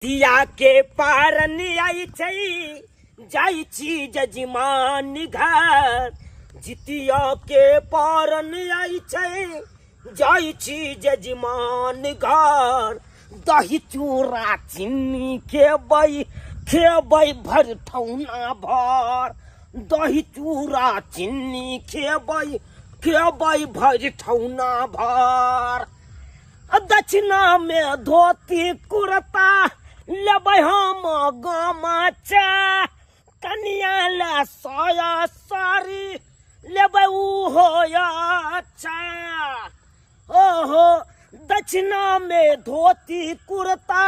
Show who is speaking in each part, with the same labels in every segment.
Speaker 1: जितिया के पारन आई छै जाइ छी जजमान घर। जितिया के पारन आई छै जाइ छी जजमान घर। दही चूड़ा चीनी खेबै खेबै भरि ठौना भर। दही चूड़ा चीनी खेबै खेबै भरि ठौना भर। दक्षिणा में धोती कुर्ता लेबै हम गमछा। कनिया ले साया साड़ी लेबै उहो अच्छा। ओहो दक्षिणा में धोती कुर्ता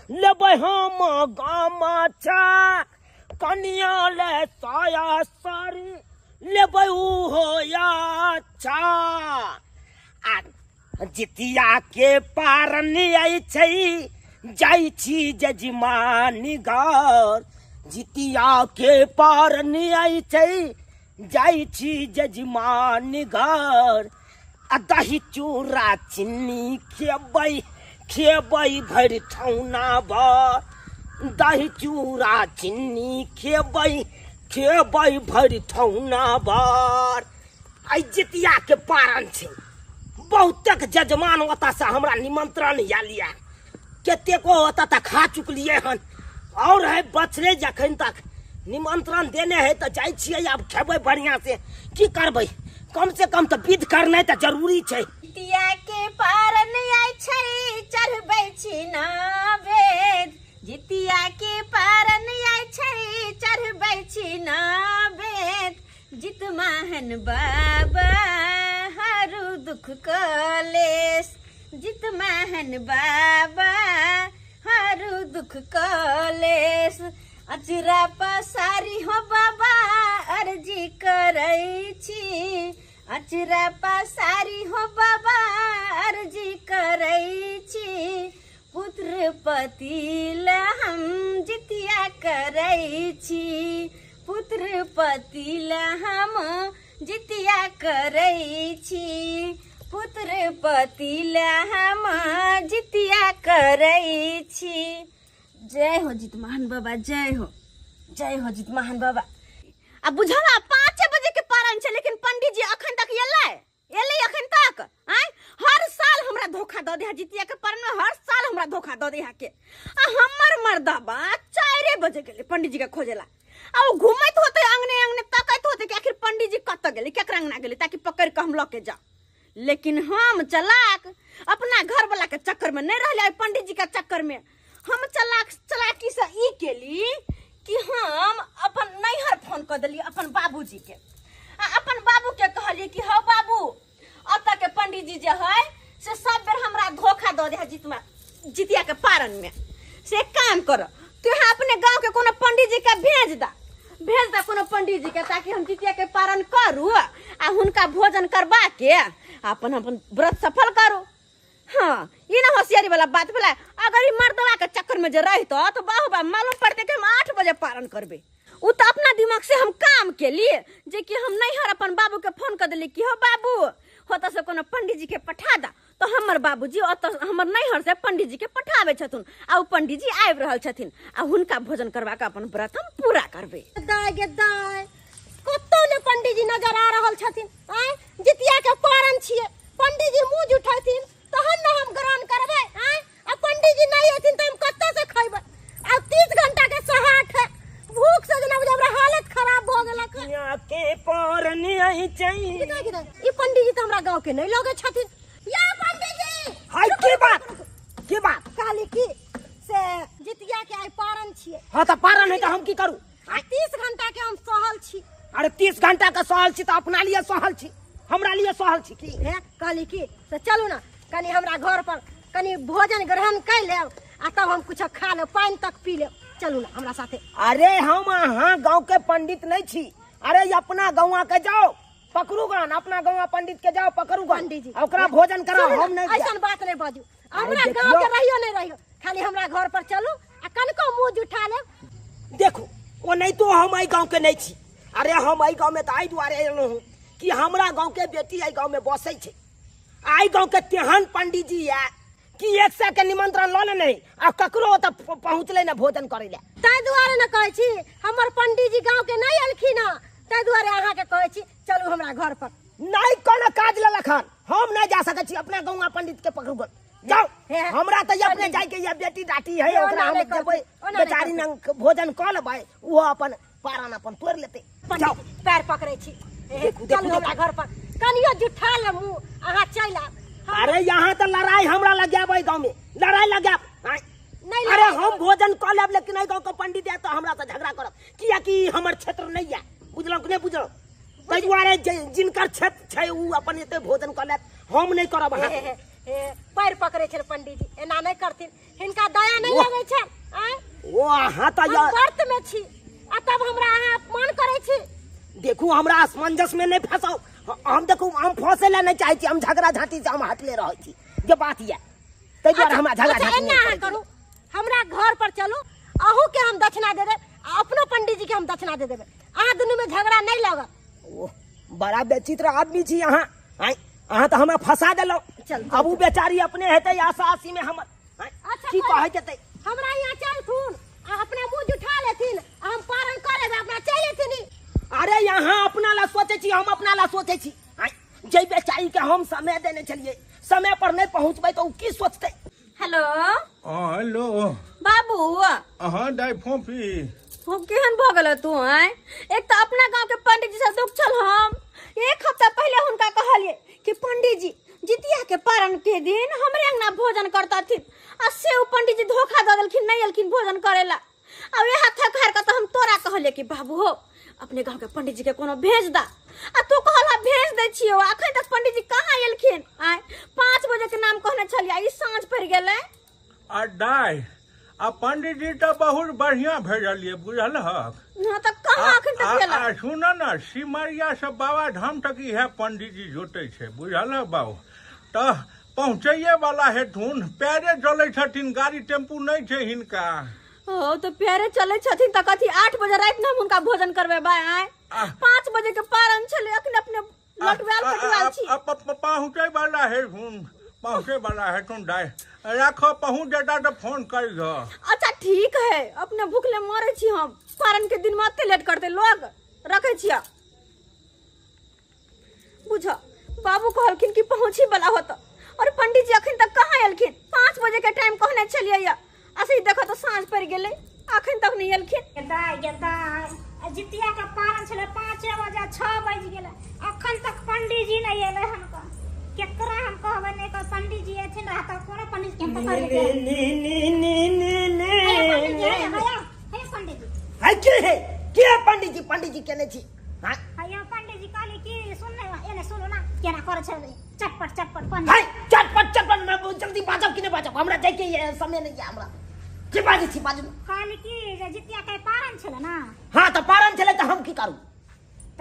Speaker 1: लेबै हम गमछा। कनिया ले साया साड़ी लेबै उहो अच्छा। आ जितिया के पारन आई छै जाइ छी जजमानी घर। जितिया के पारन आई छै जाइ छी जजमानी घर। आ दही चूड़ा चीनी खेबै खेबै भरि ठौना भर। दही चूड़ा चीनी खेबै खेबै भरि ठौना भर। आइ जितिया के पारन छै, बहुतेक जजमान ओतऽ से हमरा निमंत्रण आयल यऽ। कतेको ओतऽ तक खा चुकलियै हन और है बचले जखन तक निमंत्रण देने है तऽ जाइ छियै आब खेबै बढ़िया से। की करबै, कम से कम तऽ विध करनाइ तऽ जरूरी छै।
Speaker 2: जितिया के पारन आइ छै चढ़बै छी नवेद। जितिया के पारन आइ छै चढ़बै छी नवेद। जितमाहन बाबा हरू दुख कलेश। जितमाहन बाबा हरू दुख कलेश। अचरा पसारी हो बाबा अर्जी करै छी। अचरा पसारी हो बाबा अर्जी करै छी। पुत्र पति ला हम जितिया करै छी। पुत्र पति ला हम जितिया करै छी। पुत्र पति ला हम जितिया करै छी। जय हो जितमोहन बाबा, जय हो, जय हो जितमोहन बाबा। आ बुझल ना 5 बजे के पारन छै, लेकिन पंडित जी अखन तक एलै एलै अखन तक। आय हर साल हमरा धोखा दऽ दे है जितिया के पारन में, हर साल हमरा धोखा दऽ दे है के। आ हमर मर्दबा 4 बजे गेलै पंडित जी के खोजेला। आ ओ घुमैत होते अंगने अंगने तकैत होते कि आखिर पंडित जी कतऽ गेलै, केकरा अंगना गेलै, ताकि पकड़ के हम लऽ के जाउ। लेकिन हम चलाक अपना घर वाला के चक्कर में नहीं रहले, पंडित जी के चक्कर में हम चलाक चलाकी से ई केली कि हम अपन नैहर फोन कऽ देलियै अपन बाबूजी के। आ अपन बाबू के कहलियै कि हौ बाबू, अतऽ के पंडित जी जे है से सब बेर हमरा धोखा दऽ दे है जितिया के पारन में। से एक काम कर, तू यहाँ अपने गांव के कोनो पंडित जी के भेज दा, भेज दा कोनो पंडित जी के, ताकि हम जितिया के पारन करू आ हुनका भोजन करवा के अपन अपन व्रत सफल करू। हाँ, ई ना होशियारी वाला बात भेलै। अगर ई मर्दवा के चक्कर में जे रहितो तो बाहुबा मालूम पड़ते कि हम 8 बजे पारन करबे। उ तो अपना दिमाग से हम काम केलिए जे कि हम नैहर अपन बाबू के फोन कर देली कि हो बाबू, होतऽ से कोनो पंडित जी के पठा दा। तो हमर बाबूजी ओतऽ हमर नैहर से पंडित जी के पठाबै छथुन आ उ पंडित जी आबि रहल छथिन आ हुनका भोजन करवा के अपन व्रत हम पूरा करबे।
Speaker 3: दाय गे दाय, कतौ ने पंडित जी नजर आ रहल छथिन। आँय जितिया के पारन छियै, पंडित जी मुँह जुठेथिन तहन ने हम ग्रहण करबै। आँय आ पंडित जी नहीं एथिन तऽ हम कतऽ से खैबै? आ 30 घंटा के सहाठ है, भूख से जेना बुझाय हमरा हालत खराब भऽ गेलक।
Speaker 1: जितिया के पारन आई छै।
Speaker 3: कितना कितना ई पंडित जी तऽ हमरा गाँव के नहीं लगै छथिन। या पंडित जी,
Speaker 1: हाय की बात, की बात?
Speaker 3: कहली की से जितिया के आइ पारन छियै।
Speaker 1: हाँ तऽ पारन है तऽ हम की करू?
Speaker 3: आ 30 घंटा के हम सहल छी।
Speaker 1: अरे 30 घंटा के सहल छी तऽ अपना लिए सहल छी, हमरा लिए सहल छी की?
Speaker 3: हे कहली की से चलू ना कनी हमरा घर पर कनी भोजन ग्रहण कर लेब आ तब हम कुछ खा लेब, पानि तक पी लेब। चलू ना हमरा साथे।
Speaker 1: अरे हम अहाँ गाँव के पंडित नहीं छी। अरे अपना गाँव के जाओ पकड़ू गन, अपना गाँव पंडित के जाओ पकड़ू गन,
Speaker 3: पंडित जी।
Speaker 1: आ ओकरा भोजन कराओ।
Speaker 3: सुनू ना,
Speaker 1: हम नहीं जाएब।
Speaker 3: ऐसन बात नहीं बाजू,
Speaker 1: अरे
Speaker 3: हमरा
Speaker 1: देखियौ।
Speaker 3: गाँव के रहियो नहीं रहियो, खाली हमरा घर पर चलू आ कनको मुँह जुठा लेब।
Speaker 1: देखो ओ नहीं तो हम एहि गाँव के नहीं छी। अरे हम एहि गाँव में तऽ एहि दुआरे एलहुँ हँ कि हमरा गाँव के बेटी एहि गाँव में बसै छै। एहि गाँव के तेहन पंडित जी यऽ कि 100 के निमंत्रण लऽ लेने आ ककरो ओतऽ पहुँचलै ने भोजन करै लए।
Speaker 3: ताहि दुआरे ने कहै छी हमर पंडीजी गाँव के नहि एलखिन हँ, ताहि दुआरे अहाँके कहै छी चलू हमरा घर पर।
Speaker 1: नहि कोनो काज लेलक हन, हम नहि जा सकै छी अपना गौआ पंडित के पकड़ू गन। जाओ
Speaker 3: हे,
Speaker 1: हमरा तऽ अपने जाय के ये बेटी डाटी है,
Speaker 3: हे,
Speaker 1: ओकरा
Speaker 3: ओना
Speaker 1: हम
Speaker 3: नहि करतै,
Speaker 1: देबै,
Speaker 3: ओना नहि
Speaker 1: बेचारी
Speaker 3: करतै।
Speaker 1: नंग भोजन कऽ लेबै, ओहो अपन पारन अपन तोड़ि लेतै। जाओ।
Speaker 3: पंडीजी पैर पकड़ै छी, हे,
Speaker 1: देखू, देखू,
Speaker 3: चलू हमरा
Speaker 1: देखू।
Speaker 3: घर पर, कनियो जुठा ले मुँह, अहाँ चलि आब।
Speaker 1: अरे यहाँ तऽ लड़ाई हमरा लगाबै, गाँव में लड़ाई लगाब। आँय।
Speaker 3: नहि
Speaker 1: अरे
Speaker 3: लड़ाई
Speaker 1: हम
Speaker 3: करब।
Speaker 1: भोजन कऽ लेब, लेकिन एहि गाँव के पंडित आयत तऽ हमरा से झगड़ा करत, कियाकि ई हमर क्षेत्र नहि यऽ, बुझलहुँ कि नहि बुझलहुँ? ताहि दुआरे जिनकर क्षेत्र छै ओ अपन एते भोजन कऽ लेत, हम नहि करब। अहाँ
Speaker 3: हे, हे, हे, पैर पकड़ै छनि पंडीजी, एना नहि करथिन, हिनका दया नहि
Speaker 1: वाह।
Speaker 3: लगै छनि? आँय?
Speaker 1: ओ अहाँ तऽ
Speaker 3: हम व्रत में छी आ तब हमरा अहाँ अपमान करै छी।
Speaker 1: देखू हमरा असमंजस में नहि फंसाउ, हम देखू हम फंसै लए नहि चाहै छी, हम झगड़ा झांटी से हम हटले रहै छी, जे बात यऽ ताहि दुआरे हमरा झगड़ा
Speaker 3: अच्छा,
Speaker 1: झांटी
Speaker 3: एना
Speaker 1: नहि
Speaker 3: अहाँ
Speaker 1: करै
Speaker 3: करू, हमरा घर पर चलू, अहूँ के हम दक्षिणा दे देब आ अपनो पंडीजी के हम दक्षिणा दे देबै, अहाँ दुनू में झगड़ा नहि लागत।
Speaker 1: ओह, बड़ा विचित्र आदमी छी अहाँ। आँय, अहाँ तऽ हमरा फंसा देलहुँ।
Speaker 3: चल, चल,
Speaker 1: अब उ बेचारी अपने हेतै आशा आशी में हमर। आँय,
Speaker 3: अच्छा,
Speaker 1: की
Speaker 3: कोइ-
Speaker 1: कहै जेतै?
Speaker 3: हमरा यहाँ चलथुन आ अपना मुँह जुठा लेथिन आ हम पारण कऽ लेबै, अपना चलि एथिन ई।
Speaker 1: अरे यहाँ अपना ला सोचै छी, हम अपना ला सोचै छी। आँय, जे बेचारी के हम समय देने छलियै, समय पर नहि पहुँचबै तऽ ओ की सोचतै?
Speaker 2: हेलो।
Speaker 4: हाँ, हेलो।
Speaker 2: बाबू।
Speaker 4: हाँ दाइ फोफी।
Speaker 2: हो केहन भऽ गेल तू? आँय, एक तऽ अपना गाँव के पंडित जी से दुख छल, हम एक हफ्ता पहले हुनका कहलिए कि पंडित जी जितिया के पारण के दिन हमरे अंगना भोजन करतथिन, आ से ओ पंडित जी धोखा दऽ देलखिन, नहीं एलखिन भोजन करेला। आ वएह थक हार के तऽ हम तोरा कहलिए कि बाबू हो अपने गाँव के पंडित जी के कोनो भेज दा, आ तू कहला भेज दै छियौ, अखन तक पंडित जी कहाँ एलखिन? आँय, 5 बजे के नाम कहने छलियै, ई साँझ पड़ि गेलै।
Speaker 4: आ दाइ, आ पंडित जी तऽ बहुत बढ़िया भेजलियै, बुझल हक?
Speaker 2: हाँ तऽ कहाँ अखन तक गेला?
Speaker 4: आ सुन न, सिमरिया से बाबा धाम तक इएह पंडित जी जोतै छै, बुझल हक बाबू? तऽ पहुँचैये वाला हेथुन, पैरे चलै छथिन, गाड़ी टेम्पू नहि छै हिनका।
Speaker 2: ओ तऽ पैरे चलै छथिन तऽ कथी 8 बजे राति में हम हुनका भोजन करबेबै? आँय, 5 बजे के पारण छलै, अखन अपने लटुआल पटुआल छी।
Speaker 4: पहुँचै वाला हेथुन, पहुँचै वाला हेथुन दाइ, राखो, पहुँच जेता तऽ फोन करिह।
Speaker 2: अच्छा ठीक है, अपने भूखले मरे छी हम, पारण के दिन में एते लेट करते लोग, रखे छिया। बुझ बाबू कहलखिन कि पहुँची वाला होत, और पंडित जी अखन तक कहाँ एलखिन? 5 बजे के टाइम कहने छलियै या, आ से देखो तो साँझ पड़ि गेलै, अखन तक नहीं एलखिन।
Speaker 5: दाइ गे दाइ, आ जितिया के पारण छलै 5 बजे, 6 बजि गेलै, अखन तक पंडीजी नहि एलै हन। केकरा हम कहबै? नहि कह पंडीजी एथिन रह तऽ कोनो पंडीजी के हम पकड़ लेबै।
Speaker 1: नी नी नी नी नी
Speaker 5: हे पंडीजी, हे हे हे पंडीजी।
Speaker 1: है की है के है पंडीजी? पंडीजी केने छी? हाँ?
Speaker 5: हे पंडीजी, कहली कि सुन ने, एने सुनू ना केना करै छै चटपट चटपट पंडीजी।
Speaker 1: है चटपट चटपट में जल्दी बाजब कि नहि बाजब? हमरा जाय के ये समय नहीं है, हमरा की बाजै छी बाजू।
Speaker 5: कहली कि जे जितिया के पारण छलै ना।
Speaker 1: हाँ तऽ पारण छलै तऽ हम की करू?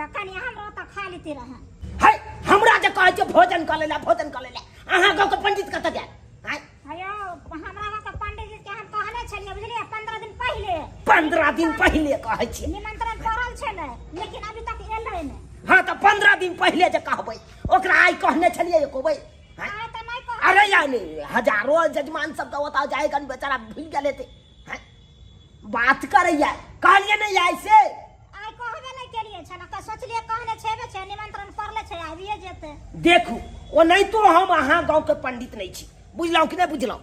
Speaker 5: तऽ कनि हमरो तऽ खा लेती रहे।
Speaker 1: है हमरा जे कहै छै भोजन कऽ लेला, भोजन कऽ लेला, अहाँ गाँव के पंडित कतऽ जायत? आँय?
Speaker 5: हेयौ हमरा गाँव के पंडीजी के हम कहने छलियै, बुझलियै, 15 दिन पहिले।
Speaker 1: 15 दिन पहिले कहै छियै?
Speaker 5: निमंत्रण पड़ल छलै, लेकिन अभी तक एलै नहि।
Speaker 1: हाँ तऽ 15 दिन पहिले जे कहबै ओकरा, आइ कहने छलियै एको बेर? आँय?
Speaker 5: आइ तऽ नहि कहबै।
Speaker 1: अरे यार नहीं, हजारों जजमान सब तऽ ओतऽ जाय कन बेचारा भूलि गेल हेतै। आँय? बात करैया कहलियै नहि आइ से?
Speaker 5: आइ कहबे नहि केलियै छल, तऽ सोचलियै कहने छेबे छै, निमंत्रण पड़ले छै, आबिए जेतै।
Speaker 1: देखू ओनाहितो हम अहाँ गाँव के पंडित नहीं छी, बुझलहुँ कि नहि बुझलहुँ?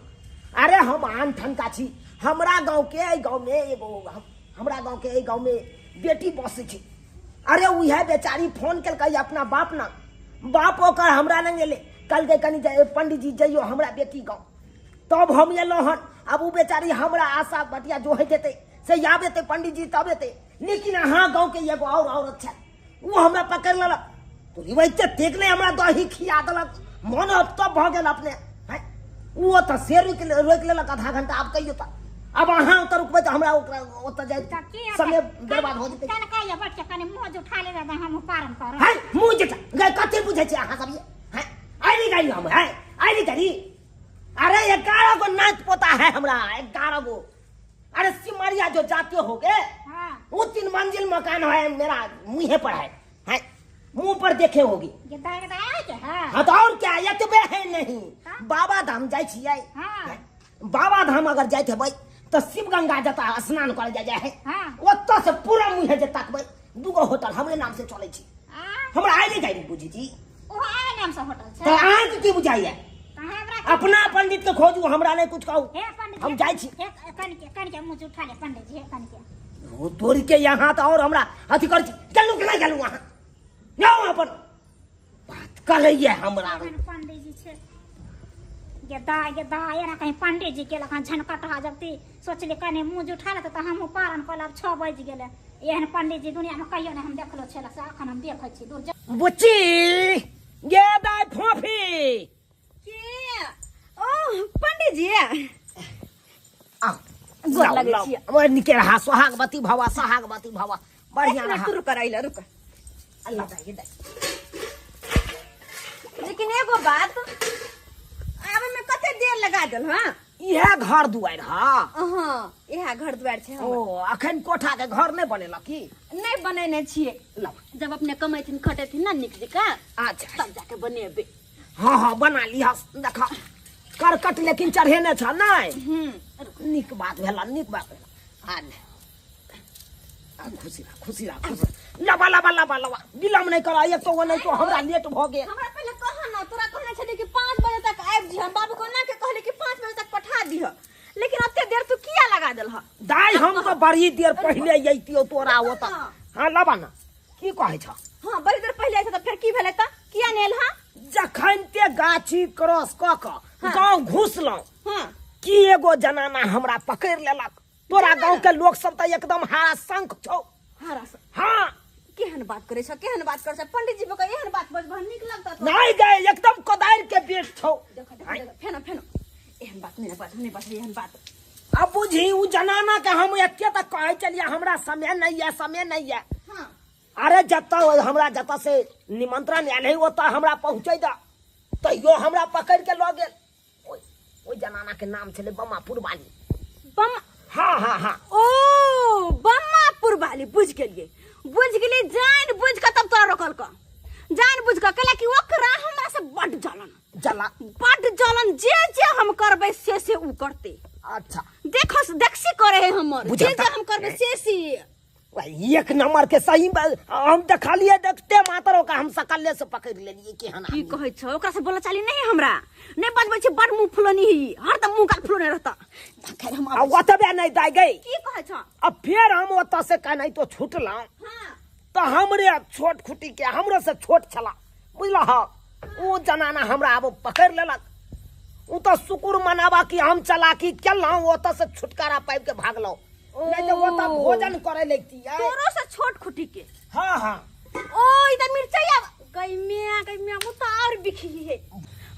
Speaker 1: अरे हम आन ठनका छी, हमरा गाँव के एहि गाँव में एगो हमरा गाँव के एहि गाँव में बेटी बसै छै। अरे उएह बेचारी फोन केलकै अपना बाप ना, बाप ओकर हमरा लग एलै, कहलकै कनि पंडीजी जइयो हमरा बेटी गाँव, तब हम एलहुँ हन। आब ओ बेचारी हमरा आशा बटिया जो होइत हेतै से आब एतै पंडीजी तब एतै, लेकिन अहाँ गाँव के एगो और औरत छै, ओ हमरा पकड़ि लेलक, तो रिवैते तेक नहि हमरा दही खिया देलक, मन तब भऽ गेल अपने। हैं? ओ ओतऽ से रोकि लेलक आधा घंटा। आब कहियौ तऽ अब अहाँ ओतऽ रुकबै तऽ हमरा ओकरा ओतऽ जाय
Speaker 5: तऽ की
Speaker 1: समय बर्बाद हो जेतै।
Speaker 5: कनि कहियो बैठ के कनि मुँह जुठा लेबै तऽ हम पारण करब।
Speaker 1: है मुँह जुठा गए कथी बुझै छियै अहाँ सब ये? हैं? आइ गई हम, है आइ गई। अरे 11 गो नात पोता है हमरा, 11 गो। अरे सिमरिया जो जाते हो गए,
Speaker 5: हाँ।
Speaker 1: वो 3 मंजिल मकान है मेरा, मुँहे पर है, है। मुंह पर देखे होगी।
Speaker 5: गेदा गेदा आय के है।
Speaker 1: हाँ तो और क्या, एतबे है नहीं।
Speaker 5: हाँ?
Speaker 1: बाबा धाम जाइ छियै।
Speaker 5: हाँ।
Speaker 1: बाबा धाम अगर जाइत हेबै तऽ शिव गंगा जता स्नान करे जाय है।
Speaker 5: हाँ।
Speaker 1: ओतऽ से पूरा मुँहे जे तकबै दूगो होटल हमरे नाम से चलै छै। हमरा आइ नहि जाइ बुझी जी।
Speaker 5: ओ आइ नाम से होटल छै।
Speaker 1: तऽ अहाँके की बुझाइया? अपना पंडित के खोजू, हमरा नहीं कुछ कहू। हम जाइ छी।
Speaker 5: कन के मुँह उठा ले पंडित जी, कन के
Speaker 1: ओ तोरी के यहाँ तऽ और हमरा अथी कर छी। चलू के नहीं चलू वहाँ, जाओ वहाँ पर बात करैया हमरा।
Speaker 5: पंडित जी छै गेदा गेदा एना कहीं पंडित जी के लखन झनकट जबती सोचली कने मुँह उठा लेते तऽ हमहूँ पारण कऽ लेब। 6 बजि गेलै। एहन पंडित जी दुनिया में कहियो नहीं हम देखलो छल, से अखन हम देखै छी दूर।
Speaker 1: बुच्ची गे दाइ फोफी
Speaker 2: के ओ पंडित जी
Speaker 1: आ
Speaker 2: गोर लगै छी।
Speaker 1: ओए निके रहा, सोहागवती भवा, सोहागवती भवा, बढ़िया रहा।
Speaker 2: तू रुक आइला, रुक।
Speaker 1: अल्लाह दाइ दाइ।
Speaker 2: लेकिन एगो बात, आबे में कते देर लगा देल? हां
Speaker 1: इहे घर दुआरि? हाँ
Speaker 2: हां, इहे घर दुआरि छै।
Speaker 1: ओ अखन कोठा के घर नहि बनेलक की?
Speaker 2: नहि बनेने छियै। जब अपने कमेथिन खटेथिन ना निक जकाँ,
Speaker 1: अच्छा,
Speaker 2: तब जाके बनेबे।
Speaker 1: हाँ हाँ बना लिह। देखा करकट लेकिन चढ़ेने छ नहि? नीक बात भेला, नीक बात भेला। आ ने खुशी रह, खुशी रह, खुशी। लबा लबा लबा लबा, विलम्ब नहि कर। एक तो नहीं तो हमरा लेट भ गेल।
Speaker 2: हमरा पहले कह ना, तोरा कहने छली कि 5 बजे तक आबि जी। हम बाबू को ना के कहली कि 5 बजे तक पठा दीह, लेकिन ओते देर तू किया लगा देल?
Speaker 1: दाइ हम तो बड़ी देर पहले अइतियो तोरा ओत। हां लबा ना, की कहै छ?
Speaker 2: हां बड़ी देर पहले आइ त फेर की भेलै त किया ने एल? हां
Speaker 1: जखन ते गाछी क्रॉस क क गांव घुसलौं,
Speaker 2: हां
Speaker 1: की एगो जनाना हमरा पकड़ लेलक। तोरा गांव के लोग सब त एकदम हारा शंख छौ।
Speaker 2: हारा शंख?
Speaker 1: हां।
Speaker 2: केहन बात करे छ, केहन बात करे छ पंडित जी? बका एहन बात बजबह नीक लगता तो?
Speaker 1: नहीं गए, एकदम कोदारि के बेट छौ।
Speaker 2: देखो देखो, फेनो फेनो, एहन बात नहीं बाज, नहीं बाज एहन बात।
Speaker 1: अब बुझी उ जनाना के हम एते तक कहै चलिए हमरा समय नहीं है, समय नहीं है।
Speaker 2: हां
Speaker 1: अरे जतऽ हमरा जतऽ से निमंत्रण आयल है ओतऽ हमरा पहुँचै द, तैयो हमरा पकड़ के लऽ गेल। ओहि जनाना के नाम छलै बमापुर वाली।
Speaker 2: बम?
Speaker 1: हाँ हाँ हाँ।
Speaker 2: ओ बम्मापुर वाली, बुझ गेलिए बुझ गेलिए। जान बुझ के तब तोरा रोकल क, जान बुझ के कहला कि ओकरा हमरा से बड जलन,
Speaker 1: जला
Speaker 2: बड जलन, जे जे हम करबै से से उ करते।
Speaker 1: अच्छा
Speaker 2: देखो देखसी करे है हमर, जे जे हम करबै से से।
Speaker 1: एक नंबर के सही हम देखलिए, देखते मात्र ओकरा हम सकले से पकड़ लेलिए कि हन
Speaker 2: की कहै छ। ओकरा से बोला चाली नहीं, हमरा नहीं बजबै छै, बड मुंह फुलनी ही, हरदम मुंह काल फुलने रहता। खैर हम
Speaker 1: आ ओतबे नहीं दाइ गई।
Speaker 2: की कहै छ?
Speaker 1: अब फेर हम ओतऽ से कनाइ तो छुटलौं।
Speaker 2: हां
Speaker 1: तो हमरे छोट खुटी के हमरो से छोट छला बुझला। हा उ जनाना हमरा आब पकड़ लेलक। उ तो शुक्र मनावा कि हम चलाकी केलौं, ओतऽ से छुटकारा पाबि के भागलौं, नहीं तो वो तो भोजन करे लगती है।
Speaker 2: तोरो से छोट खुटी के?
Speaker 1: हाँ हाँ।
Speaker 2: ओ ई त मिरचैया गई मिया, गई मिया, वो तो और बिखी है।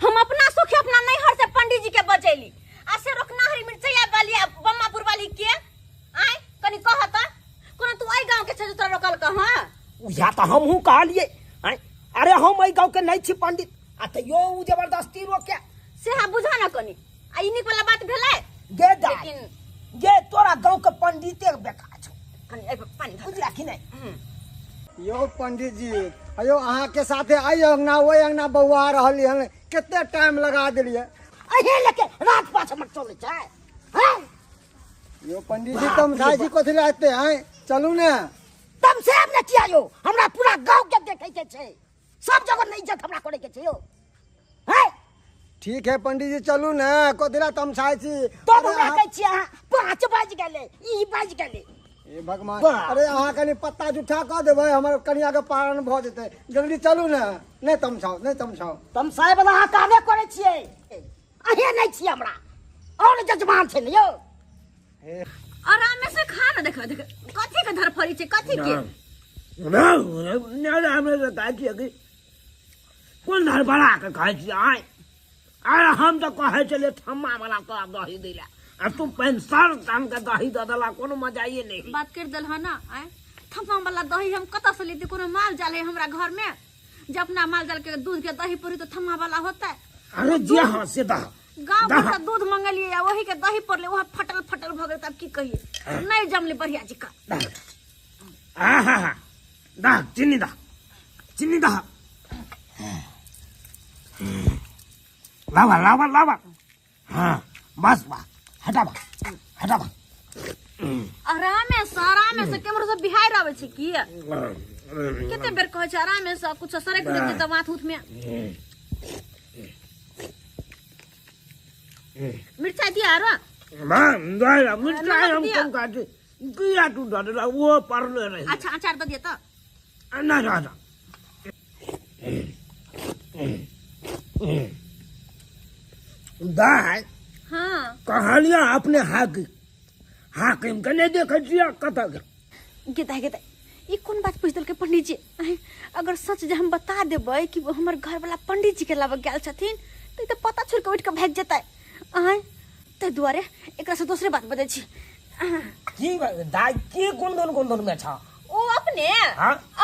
Speaker 2: हम अपना सुख अपना नैहर से पंडित जी के बचैली आ से रोकना हरी मिरचैया वाली आ बम्मापुर वाली के आय कनी कहत कोनो तू आई गांव के छ तोरा रोकल क? हां
Speaker 1: उहा तो हमहू कहलिए, अरे हम एहि गांव के नहीं छी पंडित, आ तैयो उ जबरदस्ती रोके।
Speaker 2: से हा बुझा ना कनी, आ ई नीक वाला बात भेलै?
Speaker 1: गे दाइ,
Speaker 2: लेकिन
Speaker 1: गे तोरा गांव के पंडिते बेकार छौ।
Speaker 2: कनी एहि पर पानी धर।
Speaker 1: बुझला कि नहीं?
Speaker 6: यो पंडित जी अयो अहाँ के साथे आई अंगना ओहि अंगना बौआ रहली हन, कते टाइम लगा देलिए।
Speaker 1: अहे लेके रात पाछ मत चलै छै। हैं
Speaker 6: यो पंडित जी तुम भाई जी कथि लाते हैं, चलू ने।
Speaker 1: तम से अब ने किया यो, हमरा पूरा गांव के देखे के छै, सब जगह नहीं इज्जत हमरा करे के छै यो। हैं
Speaker 6: ठीक है पंडित जी चलू ने, कथि ला तमसाइ छी?
Speaker 1: तो हमरा कहै छी अहाँ 5 बाजि गेलै, ई बाजि गेलै।
Speaker 6: हे भगवान, अरे अहाँ कनि पत्ता जुठा कऽ देबै, हमर कनिया के पारण भऽ जेतै। जल्दी चलू ने, नहि तमसाउ नहि तमसाउ।
Speaker 1: तमसाइ वाला अहाँ कामे करै छियै, अहें नहि छियै हमरा और जजमान छै ने यौ।
Speaker 2: आराम से खा ना, देखो देखो कथी के धरफड़ी छै, कथी के?
Speaker 1: ना हमरा से कहै छियै कि कोन धरफड़ा के कहै छियै? आय अरे हम तऽ कहै छलियै थम्मा वाला तोरा दही दै लए, आ तू पेंसर दाम के दही दऽ देला, कोनो मजाइए नहीं।
Speaker 2: बात कर देल ना। आय थम्मा वाला दही हम कतऽ से लेती? कोनो माल जाल है हमरा घर में? जब अपना माल जाल के दूध के दही पड़ी तो थम्मा वाला होता है।
Speaker 1: अरे जे हाँ से दह,
Speaker 2: गांव पर से दूध मंगलिए आ वही के दही पड़ले, वह फटल फटल भ गेल। तब की कहिए, नहीं जमले बढ़िया जी का।
Speaker 1: आहा हा, दह चीनी, दह चीनी दह। लावा लावा लावा। हाँ बस बा, हटाबा हटाबा।
Speaker 2: आरामे से, आरामे से। केमरो से बिहार आबै छै की? कते बेर कहै छै आरामे से, कुछ सरक जेतै तऽ माथ उथ में। मिरचाई दिया आरो?
Speaker 1: मां दाइ मिरचाई हम कम काटे किया तू दऽ वो पड़ले रहे।
Speaker 2: अच्छा अचार दऽ दिया तऽ?
Speaker 1: ना ना ना। दाइ
Speaker 2: हाँ
Speaker 1: कहलिया अपने हाकिम हाकिम के नहीं देखे छियै कतऽ गेल?
Speaker 2: गेदा गेदा ई कोन बात पूछि देलकै पंडित जी? अगर सच जे हम बता देबै कि हमर घर वाला पंडित जी के लाबऽ गेल छथिन तऽ ई तऽ पता छोड़ि कऽ उठि कऽ भागि जेतै। आँय ताहि दुआरे एकरा से दोसरे बात बजै छी।
Speaker 1: की दाइ की गुंदन गुंदन में छ?
Speaker 2: ओ अपने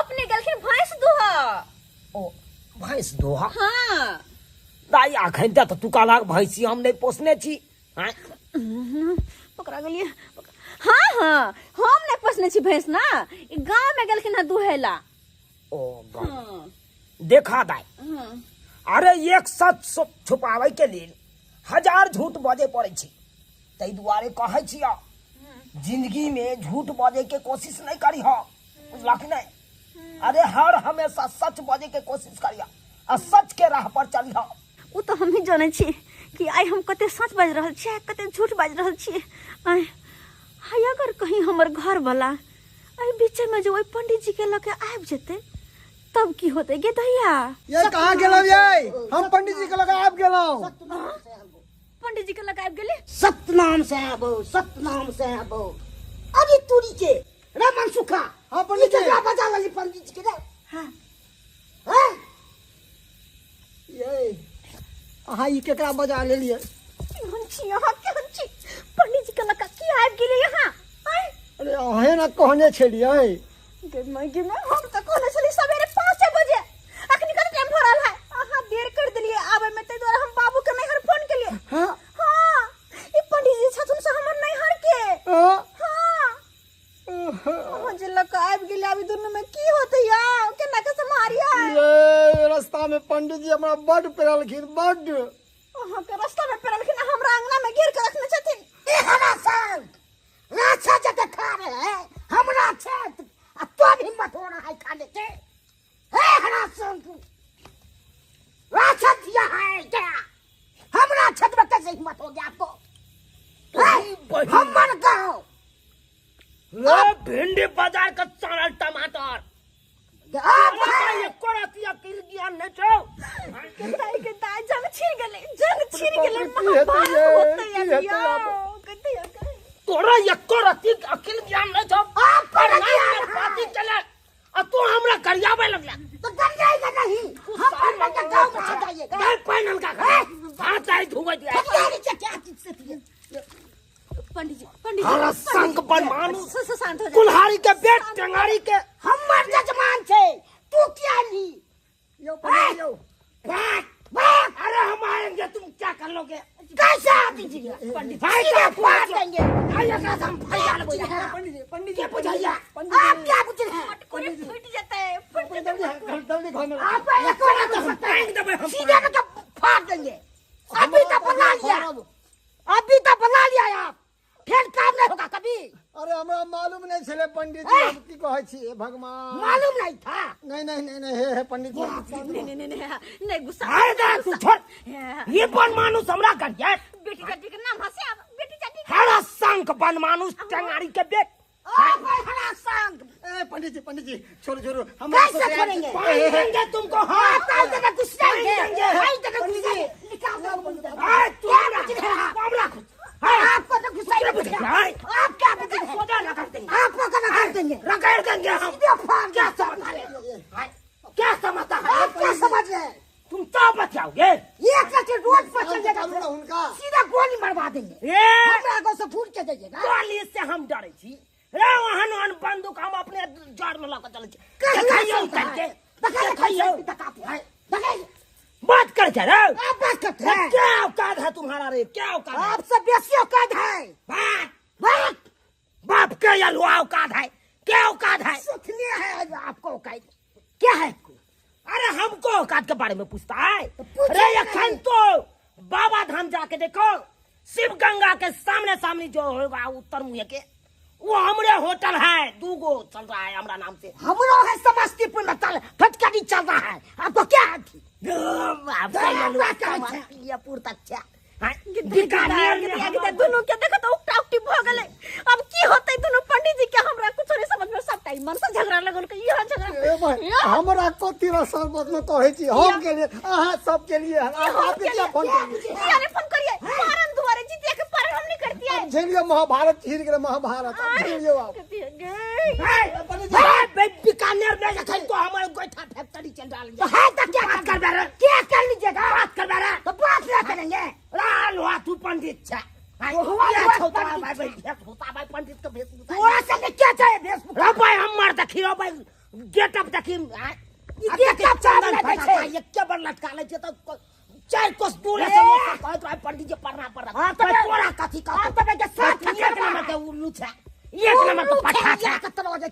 Speaker 2: अपने गेलखिन भैंस दुहऽ।
Speaker 1: ओ भैंस दुहऽ?
Speaker 2: हाँ।
Speaker 1: दाइ अखन तक तू कहलक भैंसी हम नहीं पोसने छी।
Speaker 2: पकड़ा गेलियै। हाँ हाँ हम नहीं पोसने छी भैंस ना, गाँव में गेलखिन हँ दुहेला।
Speaker 1: ओ गाँव देखा दाइ, अरे एक सच छुपावे के लेल हजार झूठ बजे पड़े छी, ताहि दुआरे कहै छियै जिंदगी में झूठ बजे के कोशिश नहीं करी हो, बुझला कि नहीं? अरे हर हमेशा सच बजे के कोशिश करिया आ सच के राह पर चली हो।
Speaker 2: ओ तो हम ही जानै छी कि आइ हम कते सच बाजि रहल छियै कते झूठ बाजि रहल छियै। आइ हाय अगर कहीं हमर घर वाला एहि बीच में जो ओहि पंडित जी के लऽ के आबि जेतै तब की होतै गे दैया?
Speaker 6: ये कहाँ गेलौ ये? हम पंडित जी के लऽ के आबि गेलौ।
Speaker 2: पंडित जी के लऽ के आबि गेलै?
Speaker 3: सतनाम साहब सतनाम साहब। अरे तोरी के रे मनसुखा।
Speaker 6: हाँ पंडित जी
Speaker 3: बजा लली पंडित जी के रे। हाँ हाँ
Speaker 6: ये अहाँ ई केकरा बजा लेलियै?
Speaker 2: केहन छी अहाँ, केहन छी? पंडित जी के लऽ के की आबि गेलियै अहाँ?
Speaker 6: अरे अहें ना कहने छलियै।
Speaker 2: गे माय गे माय, हम तऽ कहने छलियै सवेरे 5 बजे, अखनी कते टाइम भऽ रहल है? अहाँ देर कर देलियै आबै में, ताहि दुआरे हम बाबू के नैहर फोन केलियै।
Speaker 6: हाँ
Speaker 2: हाँ ई पंडित जी छथुन से हमर नैहर के।
Speaker 6: हाँ
Speaker 2: हाँ अहाँ जे लऽ के आबि गेलियै, आब ई दुनू में की होतै यौ? केना के सम्हारियै?
Speaker 6: ये रास्ता में पंडित जी हमरा बड पेरलखिन, बड।
Speaker 2: अहाँ के रास्ता में पेरलखिन, हमरा अंगना में घेर के रखने छथिन।
Speaker 3: ई हमरा संग राछा जते खा रहे है हमरा छत आ तो हिम्मत हो रहा है खाने के। हे हरा संग राछा दिया है क्या? हमरा छत में कैसे हिम्मत हो गया आपको? हम मर गाँव
Speaker 1: रे भिंडी बाजार का सड़ल टमाटर तोरा एको रत्ती अकिल ज्ञान नहीं छौ। पाती चले आ तू हमरा गरियाबे लगला।
Speaker 3: तो गरियाएगा नहीं, हम पर के गांव में जाइएगा।
Speaker 1: दाई पैनल का हाथ आई धुवे दिया।
Speaker 3: क्या चीज से दिए
Speaker 2: पंडित जी? पंडित
Speaker 1: जी संग पर मानु
Speaker 2: शांत हो जा।
Speaker 1: कुल्हाड़ी के बेट टेंगाड़ी के
Speaker 3: हमर जजमान छे, तू क्या ली
Speaker 6: यो पंडित यो।
Speaker 1: भाग भाग, अरे हम आएंगे तुम क्या कर लोगे?
Speaker 3: कैसे आती जी
Speaker 1: पंडित
Speaker 3: भाई का फाड़ देंगे।
Speaker 1: आई एकरा हम फैला लेबै।
Speaker 6: पंडित जी पंडित जी
Speaker 1: बुझैया
Speaker 3: आप क्या बुझ रहे हैं?
Speaker 2: फूट जेतै, फूट जेतै।
Speaker 6: जल्दी घर में
Speaker 3: आप एक बार तो
Speaker 1: फेंक देबै हम,
Speaker 3: सीधे में तो फाड़ देंगे। अभी तो बना लिया, अभी तो बना लिया आप, फिर काम नहीं होगा कभी।
Speaker 6: अरे हमरा मालूम नहीं छले पंडित जी, हम की कहै छी भगवान?
Speaker 3: मालूम नहीं था?
Speaker 6: नहीं नहीं नहीं नहीं, हे हे पंडित जी
Speaker 2: नहीं नहीं नहीं नहीं गुस्सा
Speaker 1: अरे दा तू छोड़, ये बन मानुस हमरा गरिया
Speaker 2: बेटी जाति के नाम हसे आब बेटी जाति
Speaker 1: हरा संग बन मानुस टेंगाड़ी के बेट।
Speaker 3: आप हरा संग।
Speaker 6: ए पंडित जी पंडित जी छोड़ो छोड़ो, हम
Speaker 3: कैसे छोड़ेंगे?
Speaker 1: पानी देंगे तुमको। हां
Speaker 3: आप जगह गुस्सा देंगे, हां जगह गुस्सा निकाल दो।
Speaker 1: ए तू हमरा
Speaker 3: आपको तो गुस्सा ही नहीं, आप क्या बुझ रहे हैं?
Speaker 1: रगड़ देंगे
Speaker 3: आपको, रगड़ देंगे,
Speaker 1: रगड़ देंगे हम।
Speaker 3: क्या समझ रहे?
Speaker 1: क्या समझता है
Speaker 3: आप? क्या समझ रहे हैं
Speaker 1: तुम? तो बचाओगे
Speaker 3: एक लड़के रोड पर चल जाएगा
Speaker 6: उनका,
Speaker 3: सीधा गोली मरवा देंगे। हमरा को से फूट के जाइएगा।
Speaker 1: गोली से हम डरे छी रे, वहन वहन बंदूक हम अपने जड़ में लगा चले छी। देखाइयो करके, देखाइयो
Speaker 3: देखाइयो
Speaker 1: बात कर क्या रे?
Speaker 3: आप बात करते हैं
Speaker 1: क्या औकात है तुम्हारा रे? क्या औकात है?
Speaker 3: आपसे बेसी औकात है।
Speaker 1: बाप बाप बाप के ये लुआ औकात है, क्या औकात है?
Speaker 3: सुथनी है आपको औकात क्या है?
Speaker 1: हमको औकात के बारे में पूछता है। अरे अखन तो बाबा धाम जाके देखो, शिव गंगा के सामने सामने जो होगा उत्तर मुहे के, वो हमरे होटल है, दूगो चल रहा है हमरा नाम से।
Speaker 7: हमरो है समस्तीपुर में चल फटकारी चल रहा है। आपको क्या थी
Speaker 2: दुनू के देखो तो उकटा उकटी भ गेलै। अब की होतै दुनू पंडित जी के हमरा कुछो नहीं समझ में, सब टाइम मन से झगड़ा लगल के इहा झगड़ा।
Speaker 6: हमरा कथी रे शरबत में कहै छी हम के लिए, अहाँ सब के लिए, आप के क्या फोन करिए?
Speaker 2: अरे फोन करिए पारन दुआरे जितिया के पारन हम नहीं करती है।
Speaker 6: झेलियो महाभारत चीर गेलै महाभारत। अब झेलियो आप
Speaker 1: बीकानेर में जखन तो हमर गोइठा फैक्ट्री चल रहल
Speaker 7: है तो क्या
Speaker 1: बात कर रहे,
Speaker 7: क्या कर लीजिएगा?
Speaker 1: बात कर रहे
Speaker 7: तो बात ना करेंगे।
Speaker 1: लाल तू पंडित छे, पंडित के भेष
Speaker 7: तोरा संगे क्या चाहिए भेष?
Speaker 1: भाई हमर देखी भाई गेटअप देखी,
Speaker 7: गेटअप चाहे
Speaker 1: एके बार लटका ले छै त 4 कोस दूर से लोग कहत रहे पंडित जी पढ़ना पड़ रहा। तोरा कथी कहत?
Speaker 7: तबे के साथ
Speaker 1: एक नंबर के उल्लू छे, एक नंबर के पठा छे,
Speaker 7: कतरो हो जाय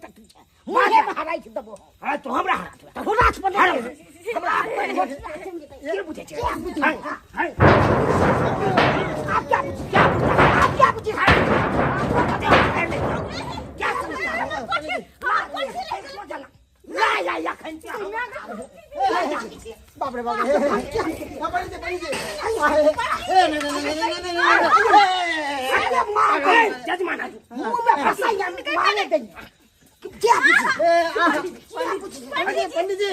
Speaker 7: मुहे में हराई छै दबो।
Speaker 1: हां तो हमरा हरा
Speaker 7: तो राज पर
Speaker 1: हमरा के बुझे छै? हां
Speaker 7: आप क्या बुझे, क्या बुझे आप, क्या बुझे?
Speaker 1: क्या समझता है? ला ला या खंची
Speaker 6: बाप रे बाप रे। पंडित जी पंडित जी ए नहीं नहीं नहीं नहीं नहीं
Speaker 1: अरे जजमान
Speaker 7: मुंह में फंसाइया मारे देंगे। क्या बुझे?
Speaker 6: पंडित पंडित जी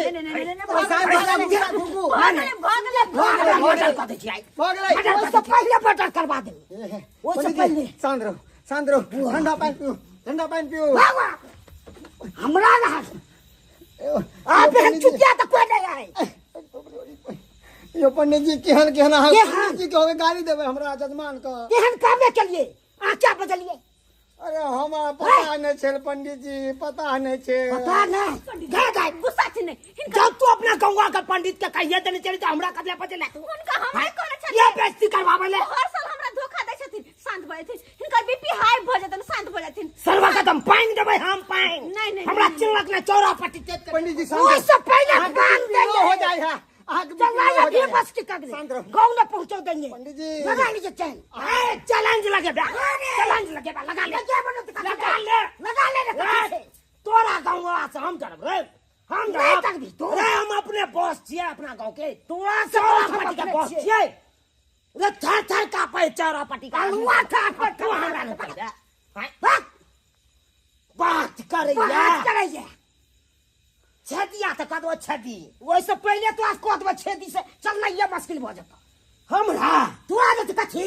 Speaker 7: पहले बटर करवा देंगे।
Speaker 6: शांत रहो शांत रहो, ठंडा पानी पियो, ठंडा पानी पियो।
Speaker 7: हमरा रहा आप चुतिया तो कोई नहीं आए।
Speaker 6: यो पंडित जी केहन केहन अहाँ जी के गाली देबै हमरा जजमान के?
Speaker 7: केहन कामे के लिए अहाँ क्या बजलिए?
Speaker 6: अरे हमरा पता नहीं छे पंडित जी, पता नहीं छे,
Speaker 7: पता नहीं। गा गा
Speaker 2: गुस्सा छै नहीं।
Speaker 1: जब तू अपना गौवा के पंडित के कहिए देने चली तो हमरा कतले पचले
Speaker 2: हुनका हम नहीं कहने छलिए
Speaker 1: ये बेइज्जती करवाबै ले।
Speaker 2: हर साल हमरा धोखा दै छथिन। शांत भऽ जेथिन, हिनकर बीपी हाई भऽ जेतन, शांत भऽ जेथिन।
Speaker 1: सरवा के दम पानि देबै हम पानि।
Speaker 2: नहीं नहीं
Speaker 1: हमरा चिल्लक ना चौरा पट्टी तेज
Speaker 6: पंडित जी शांत
Speaker 7: ओइ से पहले बांध देंगे
Speaker 6: हो जाए है
Speaker 7: चल ये बस के कागज गांव न पहुंचो देंगे।
Speaker 6: पंडित जी
Speaker 7: लगा लीजिए चैन।
Speaker 1: ए चैलेंज लगे बा, चैलेंज लगे बा, लगा ले लगा ले
Speaker 7: लगा ले रे।
Speaker 1: तोरा गांव से हम डरब रे, हम
Speaker 7: नहीं तक भी तो
Speaker 1: रे हम अपने बॉस छिए अपना गांव के,
Speaker 7: तोरा से
Speaker 1: चौरा पट्टी के बॉस छिए रे। थर थर कापे चौरा पट्टी का
Speaker 7: अलुआ कापे
Speaker 1: तू हमरा नहीं पकड़ बात करैया,
Speaker 7: बात करैया।
Speaker 1: छेदिया त कदो छेदी
Speaker 7: ओइसे पहले तो आज कदबो छेदी से चलना ये मुश्किल भ जेतौ
Speaker 1: हमरा।
Speaker 7: तू आदत कथी?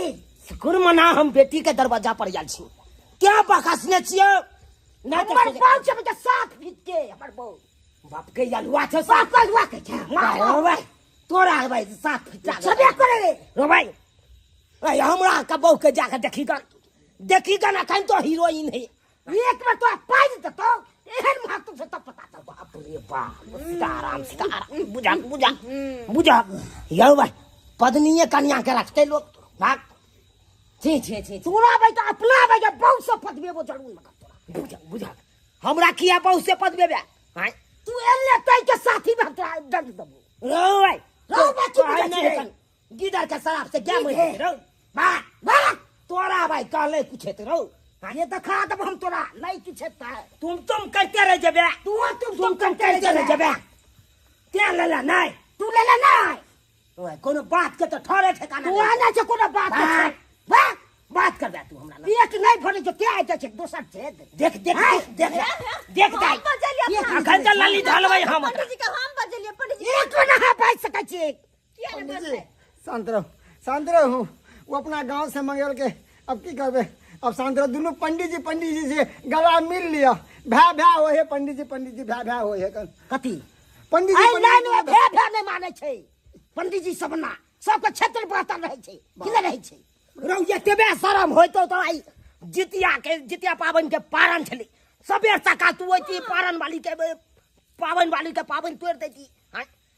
Speaker 1: शुक्र मना हम बेटी के दरवाजा पर आयल छी, क्या बकसने छियै?
Speaker 7: नहीं तो हमर बाप छै बच्चा 7 फीट के हमर बौ
Speaker 1: बाप के अलुआ छै,
Speaker 7: बाप के अलुआ के छै
Speaker 1: मार तोरा भाई 7 फीट
Speaker 7: छबे करे रे
Speaker 1: रो भाई। ए हमरा के बौ के जाके देखी गन, देखी गन अखन तो हीरोइन है।
Speaker 7: एक बार तो पाइ देतौ एहन महत्व से तब पता चल।
Speaker 1: बाप रे बाप, सीताराम सीताराम। बुझा बुझा बुझा यौ भाई पत्नीये कन्या के रखते लोग भाग। छी छी छी
Speaker 7: तोरा भाई तो अपना भाई के बहु से पदबेबो जरूर मगर तोरा।
Speaker 1: बुझा बुझा हमरा किया बहु से पदबेबे? हां
Speaker 7: तू एले तै के साथी में तोरा दंड देबो
Speaker 1: रो भाई
Speaker 7: रो भाई। की बुझा
Speaker 1: नहीं गिदर के शराब से क्या मर रो बा
Speaker 7: बा
Speaker 1: तोरा भाई कहले कुछ हेते रो।
Speaker 7: ये दिखा देब हम तोरा नहीं किछ हेतै।
Speaker 1: तुम करते रह जेबे,
Speaker 7: तू
Speaker 1: तुम करते रह जेबे। ते लेला नहीं
Speaker 7: तू लेला नहीं।
Speaker 1: ओए कोनो बात के तो ठहरे ठिकाना
Speaker 7: तू आना छै कोनो बात के
Speaker 1: बा बात करबे तू हमरा
Speaker 7: पेट नहीं भरे जो के आइ छै दोसर छेद
Speaker 1: देख देख देख देख दाई अखन त लली धलबै हम
Speaker 2: पंडित जी के हम बजलिए पंडित जी
Speaker 7: एक ना बाजि सकै छी।
Speaker 6: पंडित जी शांत रहो शांत रहो। वो अपना गांव से मंगेल के अब की करबे? अब शांत रहो। दुनू पंडित जी से गला मिल लिया। भै भै होय है पंडित जी भै भै होय है
Speaker 7: कथी
Speaker 6: पंडित जी
Speaker 7: नहीं भै भै नहीं मानै छै पंडित जी सब ना सबके क्षेत्र बहतर रहै छै कि नहि रहै छै?
Speaker 1: रौ एतबे शरम होइतौ त आई जितिया के जितिया पाबनि के पारन छलै सबेर सकाल तू ओइती पारन वाली के पाबनि वाली के पाबनि तोड़ि दैती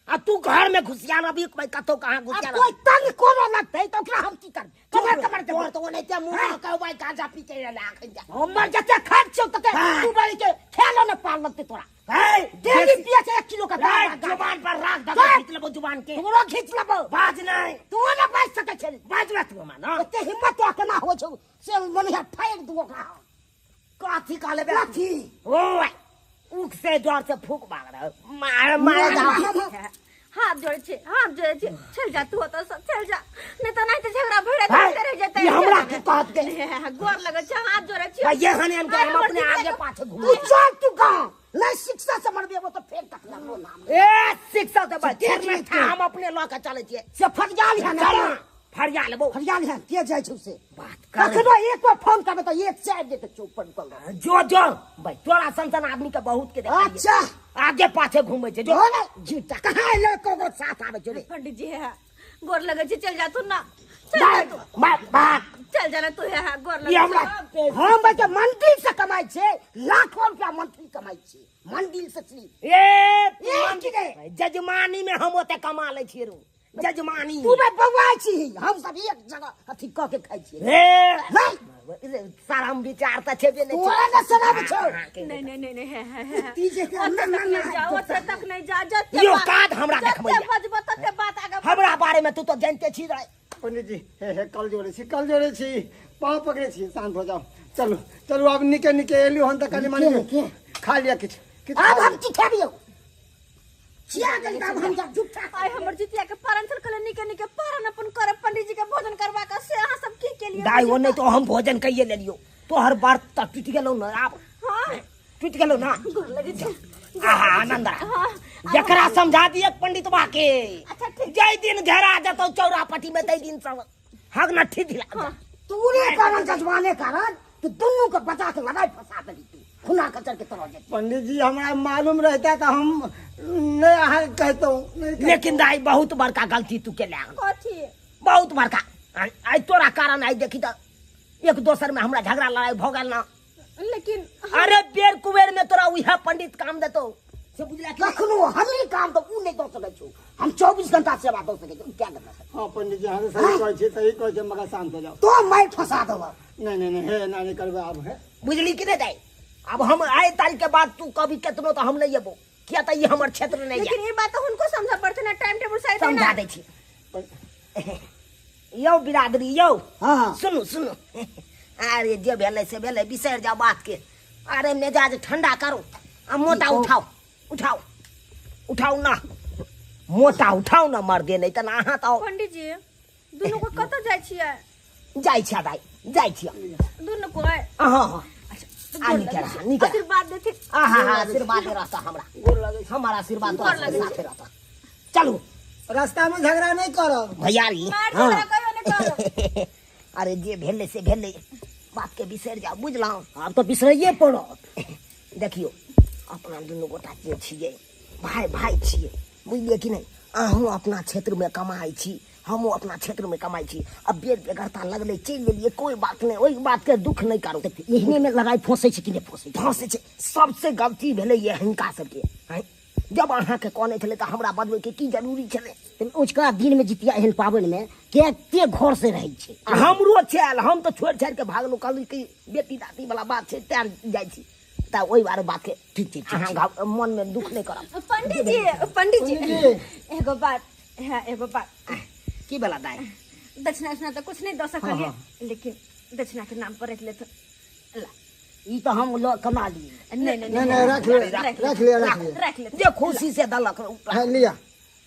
Speaker 1: आ तू घर में घुसिया अभी कतौ कहाँ घुसिया।
Speaker 7: कोई तंग कोनो लगतै त ओकरा हम की करबै? कमर कमर
Speaker 1: तोर तो ओनाहिते मुँह में कहबै गांजा पी के एलै अखन जा।
Speaker 7: हमर जते खर्च छौ तते तू बड़ी के खेलो न पार लगतै तोरा।
Speaker 1: ए
Speaker 7: डेली पिए छै 1 किलो का
Speaker 1: दारू। जुबान पर राख दे, खींच लेबो जुबान के।
Speaker 7: तोरो खींच लेबो।
Speaker 1: बाज नहीं,
Speaker 7: तू ना बाज सकै छै।
Speaker 1: बाजबे तू माना।
Speaker 7: एते हिम्मत तो केना होइ छौ से मनिया फाड़ि दू ओकरा।
Speaker 1: कथी कहले बे?
Speaker 7: कथी?
Speaker 1: ओ उख से डर से फूक मार रहा, मार मार जा।
Speaker 2: हाथ जोड़े छे, हाथ जोड़े छे, चल जा तू ओतऽ से, चल जा, नहीं तो नहीं तो झगड़ा भरे रह जेतै।
Speaker 1: ये हमरा की कहत के?
Speaker 2: गोर लगै छै, हाथ जोड़े छी।
Speaker 1: भाई ये हने हम अपने आगे पाछे घूम।
Speaker 7: तू चल तू गांव, नहीं शिक्षा से मरबेबो तो फेर तक लगो नाम।
Speaker 1: ए शिक्षा से बच, हम अपने ल के चलै छियै।
Speaker 7: से फरियाल है ना,
Speaker 1: फरिया लेबो।
Speaker 7: फरियाल है के जाइ छौ से
Speaker 1: बात कर।
Speaker 7: कखनो एक बार फोन करबे त एक चाय देते चौक पर निकल।
Speaker 1: जो जो भाई तोरा सन सन आदमी के बहुत के देखा।
Speaker 7: अच्छा
Speaker 1: आगे पाछे घूमे छै। जो
Speaker 7: ना झूठा कहां एलो को साथ आवे छौ रे।
Speaker 2: पंडित जी है गोर लगे छै, चल जा तू ना, चल जा तू।
Speaker 1: बात
Speaker 2: चल जा ना तू है गोर लगे।
Speaker 7: हमरा हम बच्चा मंदिर से कमाई छै, लाखों रुपया मंथली कमाई छै मंदिर से।
Speaker 1: ए जजमानी में हम ओते कमा लै छियै रो। जजमानी
Speaker 7: तू बे बौआ छी, हम सब एक जगह अथी क के खाइ छियै।
Speaker 1: ए सारा हम विचार त छेबे नै।
Speaker 7: तोरा न शराब छौ।
Speaker 2: नहीं नहीं नहीं नहीं
Speaker 7: ती जे
Speaker 2: ना ना जाओ ओते तक नहीं जा, जते
Speaker 1: यो काज हमरा देखबै
Speaker 2: बजबो तते बात आगे।
Speaker 1: हमरा बारे में तू तो जानते छी रे।
Speaker 6: पंडित जी हे हे कल जोड़े छी, कल जोड़े छी, पाँव पकड़े छी, शांत हो जाओ। चलो चलो अब निके निके एलियो हन त कनि मनि खा लिया किछ किछ।
Speaker 7: अब हम की खेबियो? चिया गेल तब हम जब झूठा।
Speaker 2: आइ हमर जितिया के पारन छल कले निके निके पारन अपन करब पंडित जी के भोजन करवा के, से अहाँ सब की केलिए?
Speaker 1: दाइ ओ नहीं तो हम भोजन कइए लेलियो। तोहर बात त टूट गेलौ न, आब
Speaker 2: हां
Speaker 1: टूट गेलौ ना।
Speaker 2: गोर लगे छै।
Speaker 1: आहा आनंद जकरा समझा दिए पंडित बा के।
Speaker 2: अच्छा ठीक,
Speaker 1: जै दिन घेरा जतौ चौरापटी में तै दिन सब हग न ठीक दिला।
Speaker 7: तूरे कारण जजमाने कारण तू दुनू के बचा के लड़ाई फंसा देली तू खुना कचर के तरह जे।
Speaker 6: पंडित जी हमरा मालूम रहता त हम नहीं अहाँ कहतौ।
Speaker 1: लेकिन दाई बहुत बड़का गलती तू केले।
Speaker 2: कथी?
Speaker 1: बहुत बड़का। आई तोरा कारण आई देखी त एक दोसर में हमरा झगड़ा लड़ाई भ गेल ना।
Speaker 2: लेकिन
Speaker 1: अरे बेर कुबेर में तोरा उहे पंडित काम देतो से बुझला।
Speaker 7: कखनो हमरी काम त उ नहीं दऽ सकै छौ, हम 24 घंटा सेवा दऽ सकै छी। क्या करना?
Speaker 6: हां पंडित जी अहाँ सही कहै छी, सही कहै छी, मगर शांत हो जाओ।
Speaker 7: तो मार फंसा देबो।
Speaker 6: नहीं नहीं नहीं हे ना नहीं करबै आब है।
Speaker 1: बुझली कि नहीं दाई? अब हम आए तारीख के बाद तू कभी केतनो तो हम नहीं अबो, किया त ई हमर क्षेत्र नहीं है।
Speaker 2: लेकिन ये बात तो उनको समझा पड़ते ना, टाइम टेबल सही
Speaker 1: समझा दै छी। यौ बिरादरी यौ।
Speaker 7: हां
Speaker 1: सुनू सुनू, अरे जे भेलै से भेलै, बिसरि जाओ बात के। अरे मिजाज ठंडा करो आ मोटा उठाओ उठाओ उठाओ ना, मोटा उठाओ ना मर्दे, नहीं त ना अहाँ तो।
Speaker 2: पंडित जी दुनू को कतऽ जाइ छियै?
Speaker 1: जाइ छियै दाइ, जाइ छियै
Speaker 2: दुनू को।
Speaker 1: हां हां आ निके रहा, निके
Speaker 2: आशीर्वाद देथिन।
Speaker 1: आहा आशीर्वाद रहता हमरा, हमारा आशीर्वाद तोरा साथे रहता। चलू
Speaker 6: रास्ता में झगड़ा नहीं करब
Speaker 1: भैयारी।
Speaker 2: मार झगड़ा कहियो नहीं करब।
Speaker 1: अरे जे भेलै से भेलै, बात के बिसरि जाओ बुझलहुँ?
Speaker 7: आब तो बिसरैये पड़त।
Speaker 1: देखियो अपना दुनू गोटा जे छियै भाई भाई छियै, बुझलियै कि नहीं? अहूँ अपना क्षेत्र में कमाइ छी, हमहूँ अपना क्षेत्र में कमाइ छी। अब बेर बेगरता लगलै चलि गेलियै, कोई बात नहीं, ओहि बात के दुख नहीं करू।
Speaker 7: एहने में लड़ाई फंसै छै कि नहीं फंसै?
Speaker 1: फंसै छै। सबसे गलती भेलै ये हिनका सबके। जब अहाँके कहने छलै तऽ हमरा बजबैके की जरूरी छलै?
Speaker 7: ओझका दिन में जितिया एहन पाबनि में के घर से रहै छै।
Speaker 1: हमरो छल, हम तऽ छोड़ि छाड़ि के भागलहुँ, कहलहुँ कि बेटी दाती वाला बात छै तैं जाइ छी। तऽ ओहि बारे बात के
Speaker 7: ठीक छै,
Speaker 1: अहाँ मन में दुख नहीं करब।
Speaker 2: पंडित जी पंडित जी एगो बात है, एगो बात।
Speaker 1: की वाला दाइ?
Speaker 2: दक्षिणा उक्षिणा तऽ कुछ नहीं दऽ सकलियै, लेकिन दक्षिणा के नाम पर रख लेत। ला
Speaker 7: ई तो हम लो कमा लिए।
Speaker 2: नहीं नहीं
Speaker 6: नहीं रख ले, रख ले, रख ले,
Speaker 2: रख ले।
Speaker 1: जे खुशी से दलक
Speaker 6: लिया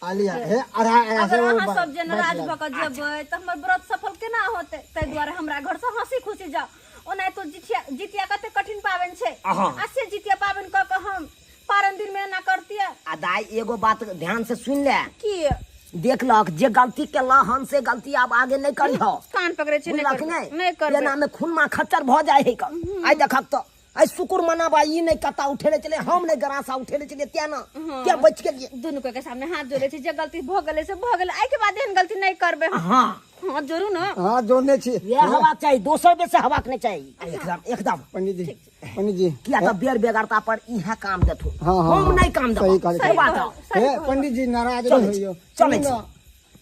Speaker 6: आ लिया हे आधा आधा।
Speaker 2: अगर अहाँ सब जे नाराज भऽ कऽ जेबै तऽ हमर व्रत सफल केना होतै? ताहि दुआरे हमरा घर से हंसी खुशी जाओ। ओना तो जितिया जितिया कते कठिन पाबनि छै, आ से जितिया पाबनि कऽ कऽ हम पारन दिन में एना करतियै।
Speaker 1: आ दाइ एगो बात ध्यान से सुन ले।
Speaker 2: की?
Speaker 1: देखलक जे गलती केला हन से गलती आब आगे नहीं करिहो।
Speaker 2: कान पकड़े छै नहीं करबै, नहीं करबै।
Speaker 1: एना में खूनमा खच्चर भऽ जाइ है। आइ देखक तऽ आइ शुक्र मनाबा ई नहीं कत्ता उठेले चले, हम नहीं गरासा उठेले चले, त्या ना क्या बच गेलियै।
Speaker 2: दुनू के सामने हाथ जोड़े छै, जे गलती भऽ गेलै से भऽ गेलै, आइ के बाद एहन गलती नहीं करबै।
Speaker 1: हां
Speaker 2: हां जोड़ू ना।
Speaker 6: हां जोड़ने छी,
Speaker 7: यह हवा चाहिए, दोसर बेर से हवा के नहीं चाहिए।
Speaker 1: एकदम एकदम
Speaker 6: पंडित जी, पंडित जी
Speaker 1: किया तऽ बेर बेगरता पर इहे काम देथु,
Speaker 6: हां
Speaker 1: हम नहीं काम देबो।
Speaker 6: सही
Speaker 1: बात
Speaker 6: है पंडित जी, नाराज नहीं होइयो।
Speaker 1: चलै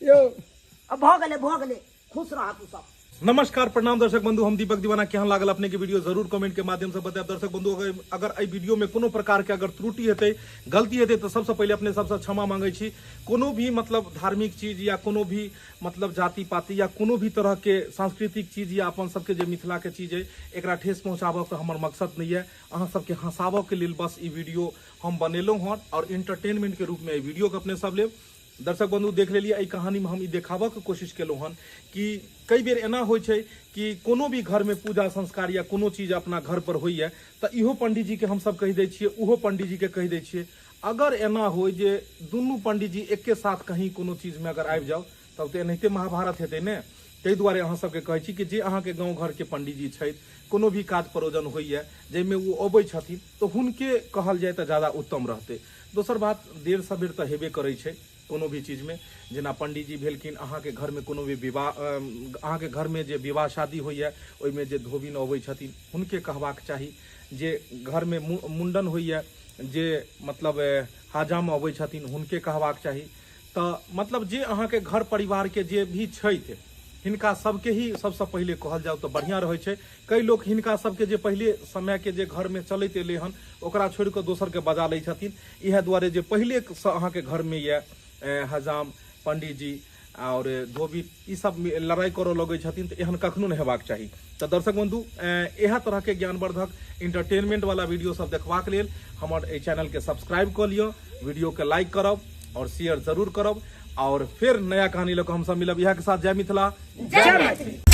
Speaker 6: यो
Speaker 1: अब भऽ गेलै, भऽ गेलै, खुश रह तू सब।
Speaker 8: नमस्कार, प्रणाम दर्शक बंधु, हम दीपक दीवाना। केहन लागल अपने के वीडियो जरूर कमेंट के माध्यम से बताएब। दर्शक बंधु, अगर एहि वीडियो में कोनो प्रकार के अगर त्रुटि हेतै, गलती हेतै, तो सबसे पहिले अपने सबसे क्षमा मांगै छी। कोनो भी मतलब धार्मिक चीज या कोनो भी मतलब जाति पाति या कोनो भी तरह के सांस्कृतिक चीज या अपन सबके जे मिथिला के चीज है, एकरा ठेस पहुंचाबऽ के हमर मकसद नहीं है। अहाँ सबके हंसाबऽ के लेल बस ई वीडियो हम बनेलहुँ हन और इंटरटेनमेंट के रूप में एहि वीडियो के अपने सब लेब। दर्शक बंधु, देख लेलिए एहि कहानी में हम ई देखाबऽ के कोशिश केलहुँ हन कि कई बेर एना होइ छै कि कोनो भी घर में पूजा संस्कार या कोनो चीज अपना घर पर होइए तऽ इहो पंडीजी के हमसब कहि दै छियै, उहो पंडीजी के कहि दै छियै। अगर एना होइ जे दुनू पंडीजी एके साथ कहीं कोनो चीज में अगर आबि जाओ तब तऽ एनाहिते महाभारत हेतै ने। ताहि दुआरे अहाँ सबके कहै छी कि जे अहाँके गाँव घरके पंडीजी छथि, कोनो भी काज परोजन होइए जाहिमे ओ अबै छथिन तऽ हुनके कहल जाय तऽ ज्यादा उत्तम रहतै। दोसर बात, देर सबेर तऽ हेबे करै छै कोनो भी चीजमे। जेना पंडीजी भेलखिन, अहाँके घरमे कोनो भी विवाह, अहाँके घरमे जे विवाह शादी होइए ओहिमे जे धोबिन अबै छथिन हुनके कहबाक चाही। जे घरमे मुण्डन होइए, जे मतलब हाजाम अबै छथिन हुनके कहबाक चाही। तऽ मतलब जे अहाँके घर परिवारके जे भी छथि हिनका सबके ही सबसँ पहिले कहल जाउ तऽ बढ़िआँ रहै छै। कई लोक हिनका सबके जे पहिले समयके जे घरमे चलैत एलै हन ओकरा छोड़ि कऽ दोसरके बजा लै छथिन। इएह दुआरे जे पहिलेसँ अहाँके घरमे यए हजाम, पंडीजी और धोबी ई सब लड़ाई करऽ लगै छथिन, तऽ एहन कखनो नहि हेबाक चाही। तऽ दर्शक बंधु, इएह तरहके ज्ञानवर्धक इंटरटेनमेंट वाला वीडियो सब देखबाक लेल हमर एहि चैनलके सब्सक्राइब कऽ लिअ, वीडियोके लाइक करब और शेयर जरूर करब। और फिर नया कहानी लऽ कऽ हमसब मिलब। इएह के साथ जय मिथिला,
Speaker 1: जय मैथिली।